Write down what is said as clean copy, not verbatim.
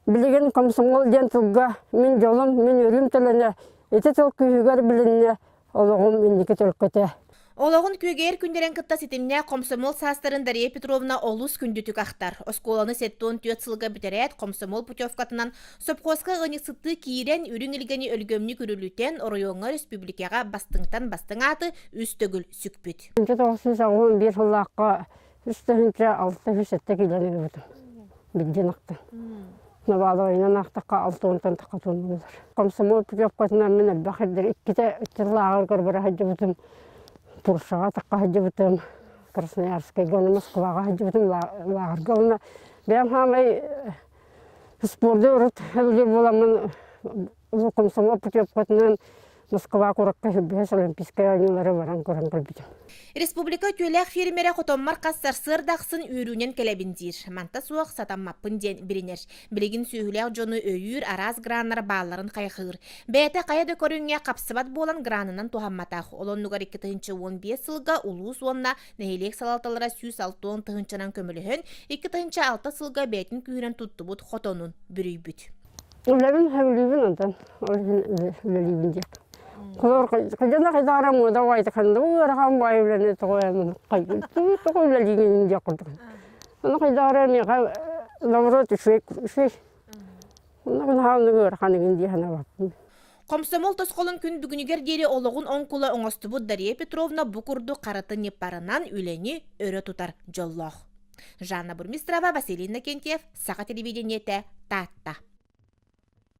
Билигин комсомол диэн тылга мин дьолум, мин үөрүүм төлөнө, ити тыл күүһүгэр билиннэ, олоҕум инники төлкөтө. Олоҕун күөгэйэр күннэрин кытта ситимнээх комсомол саастарын Дария Петровна олус күндүтүк ахтар. Оскуоланы 74 сылга бүтэрээт, комсомол путевкатынан сопхуоска ыанньыксыттыы киирэн, үрүҥ илгэни өлгөмнүк үрүлүтэн, оройуоҥҥа республикаҕа бастыҥтан бастыҥ ааты үс төгүл сүкпүт. 1981 сыллаахха 3607 киилэни ылбытым. Билдин ахтан. Наваловайынан аахтахха алтыонтан тахха туоннулар. Комсомол путевкатынан мин элбэх ирдэр иккитэ ыччаллааҕар көрбөрө сылдьыбытым. Пуршаҕа тахха сылдьыбытым. Красноярскайга уонна Москваҕа сылдьыбытым лааҕырга уонна бэйэм хаамай спорду урут сөбүлүүр буоламмын Комсомол путевкатынан Москва куоракка сүүрбэһис Олимпийскай оонньуулары баран көрөн кэлбитим. Республика үтүөлээх фермерэ хотоммор хас сарсыарда ахсын үөрүүнэн кэлэбин диир. Манта суох сатаммаппын диэн билинэр. Билигин сүөһүлээх дьону өйүүр араас граннар баалларын хайҕыыр. Бэйэтэ хайа да көрүҥҥэ хапсыбат буолан гранынан туһамматах. Ол оннугар 2015 сылга улуус уонна нэһилиэк салалталара 160 тыһыынчанан көмөлөһөн, 2006 сылга бэйэтин күүһүнэн туттубут хотонун бүрүйбүт. Үлэбин сөбүлүүбүн онтон ол иһин үлэлиибин диэх. Холор кыдьана кыдаара муода уайта ханна ыарахан баай үлэни тоҕо тоҕо үлэлиигин диэх курдук. Ону кыдаара миэхэ наоборот үчүгэй үчүгэй. Онно наһаа ыарахан дии санаабаппын. Комсомол тосхолун күн бүгүнүгэр диэри олоҕун оҥкула оҥостубут Дария Петровна бу курдук харатын ньыппарынан үлэни өрө тутар дьоллоох. Жанна Бурмистрова, Василий Иннокентьев, Саха телевидениетэ, Таатта.